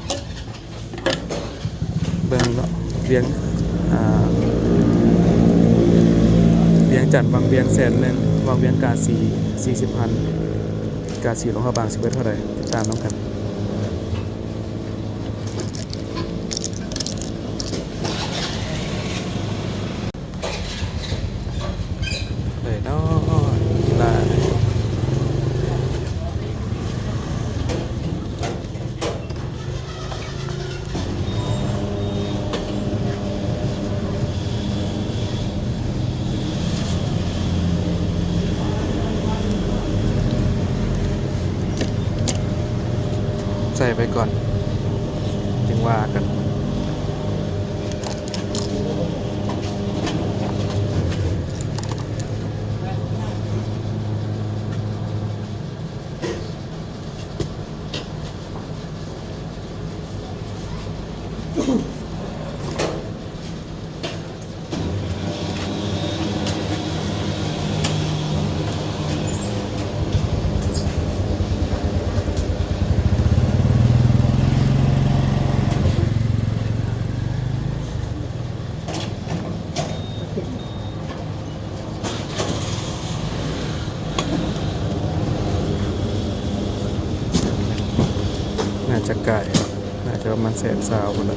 ເບິ່ງເນາະ ວຽງ ອ່າ ວຽງຈັນວັງວຽງແສນໜຶ່ງ ວັງວຽງກາສີສີ່ສິບພັນ ກາສີຫຼວງພະບາງຊິເບິດເທົ່າໃດ ຕິດຕາມນຳກັນ. ໄດ້ເນາະ ກິນລາ. ໃສ່ໄປກ່ອນ ຈຶ່ງວ່າກັນ. ໜ້າຈະກາຍ ໜ້າຈະປະມານແສນຊາວພຸ້ນລະ.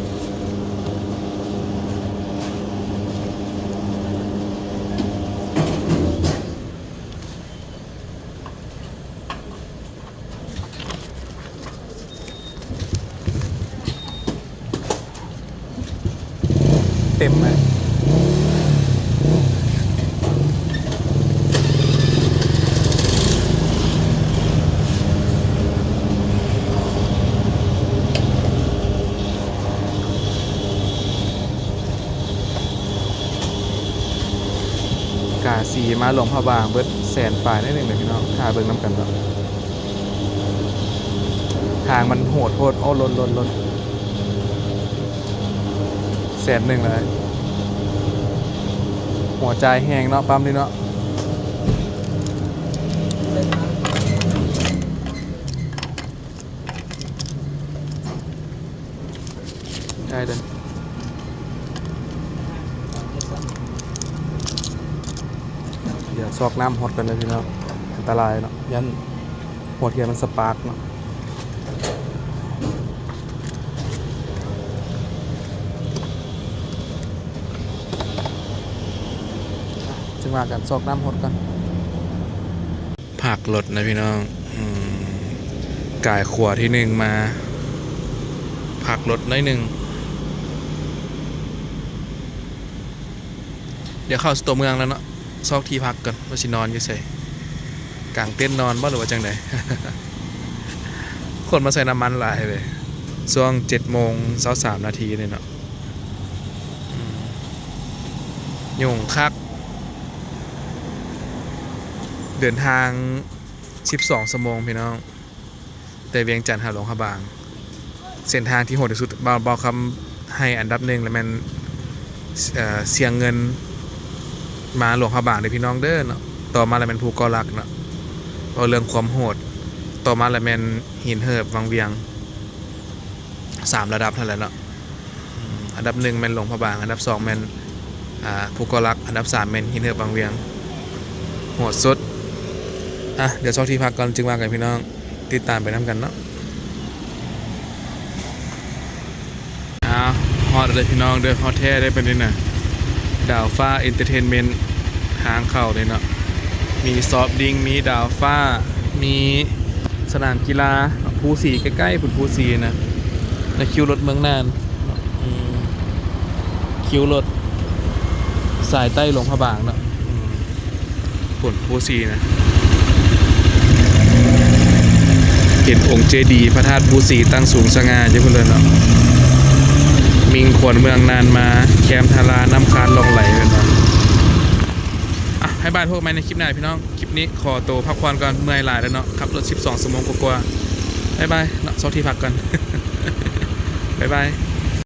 ເຕັມເລີຍ. ກາສີມາຫຼວງພະບາງເບິດແສນປາຍໜ້ອຍໜຶ່ງເລີຍພີ່ນ້ອງ ຖ້າເບິ່ງນຳກັນເນາະ. ທາງມັນໂຫດໂພດ ໂອ້ ລົດ ລົດ ລົດ ແສນໜຶ່ງເລີຍ. ຫົວຈ່າຍແຮງເນາະ ປ້ຳນີ້ເນາະ. ໄດ້ເດີ ດຽວຊອກນ້ຳຫົດກ່ອນເດີພີ່ນ້ອງ ອັນຕະລາຍເນາະ ຢ້ານຫົວທຽນມັນສະປາກເນາະ. ຈຶ່ງວ່າກັນ ຊອກນ້ຳຫົດກ່ອນ. ພັກລົດນະພີ່ນ້ອງ ອືມ ກາຍຂົວທີໜຶ່ງມາ ພັກລົດໜ້ອຍໜຶ່ງ. ດຽວເຂົ້າສູ່ຕົວເມືອງແລ້ວເນາະ ຊອກທີ່ພັກກ່ອນວ່າຊິນອນຢູ່ໃສ ກາງເຕັນນອນບໍ່ ຫຼືວ່າຈັ່ງໃດ. ຄົນມາໃສ່ນ້ຳມັນຫຼາຍເວີຍ ຊ່ວງເຈັດໂມງຊາວສາມນາທີນີ້ເນາະ. ອືມ ຫຍຸ້ງຄັກ ເດີນທາງສິບສອງຊົ່ວໂມງພີ່ນ້ອງ ແຕ່ວຽງຈັນຫາຫຼວງພະບາງ. ເສັ້ນທາງທີ່ໂຫດທີ່ສຸດ ບ່າວ ບ່າວຄຳໃຫ້ອັນດັບໜຶ່ງລະແມ່ນ ເອີ ສຽງເງິນມາຫຼວງພະບາງເດີພີ່ນ້ອງເດີເນາະ. ຕໍ່ມາລະແມ່ນພູເກາະຫຼັກເນາະ ເວົ້າເລື່ອງຄວາມໂຫດ. ຕໍ່ມາລະແມ່ນຫີນເຫີບວັງວຽງ ສາມລະດັບຫັ້ນແຫຼະເນາະ. ອືມ ອັນດັບໜຶ່ງແມ່ນຫຼວງພະບາງ ອັນດັບສອງແມ່ນ ອ່າ ພູເກາະຫຼັກ ອັນດັບສາມແມ່ນຫີນເຫີບວັງວຽງ ໂຫດສຸດ. ອ່ະ ດຽວຊອກທີ່ພັກກ່ອນ ຈຶ່ງວ່າກັນພີ່ນ້ອງ ຕິດຕາມໄປນຳກັນເນາະ. ອ້າວ ຮອດແລ້ວເດີພີ່ນ້ອງເດີ ຮອດແທ້ເດີບາດນີ້ນະ. ດາວຟ້າເອັນເຕີເທນເມັນ ທາງເຂົ້າເດ້ເນາະ ມີຊອບດິງ ມີດາວຟ້າ ມີສະໜາມກິລາ ພູສີໃກ້ໆພຸ້ນ ພູສີນະ ແລະ ຄິວລົດເມືອງນານ ອືມ ຄິວລົດສາຍໃຕ້ຫຼວງພະບາງເນາະ. ອືມ ພຸ້ນ ພູສີນະ ເຫັນອົງເຈດີພະທາດພູສີຕັ້ງສູງສະຫງ່າຢູ່ພຸ້ນເລີຍເນາະ. ມິ່ງຂວັນເມືອງນານມາ ແຄມທາລາ ນ້ຳຄານລ່ອງໄຫຼເພິ່ນວ່າ. ອ່ະ ບາຍບາຍ ພົບກັນໃໝ່ໃນຄລິບໜ້າພີ່ນ້ອງ. ຄລິບນີ້ຂໍໂຕພັກຜ່ອນກ່ອນ ເມື່ອຍຫຼາຍແລ້ວເນາະ ຂັບລົດສິບສອງຊົ່ວໂມງກວ່າໆ. ບາຍບາຍເນາະ ເຊົາທີ່ພັກກ່ອນ ບາຍບາຍ.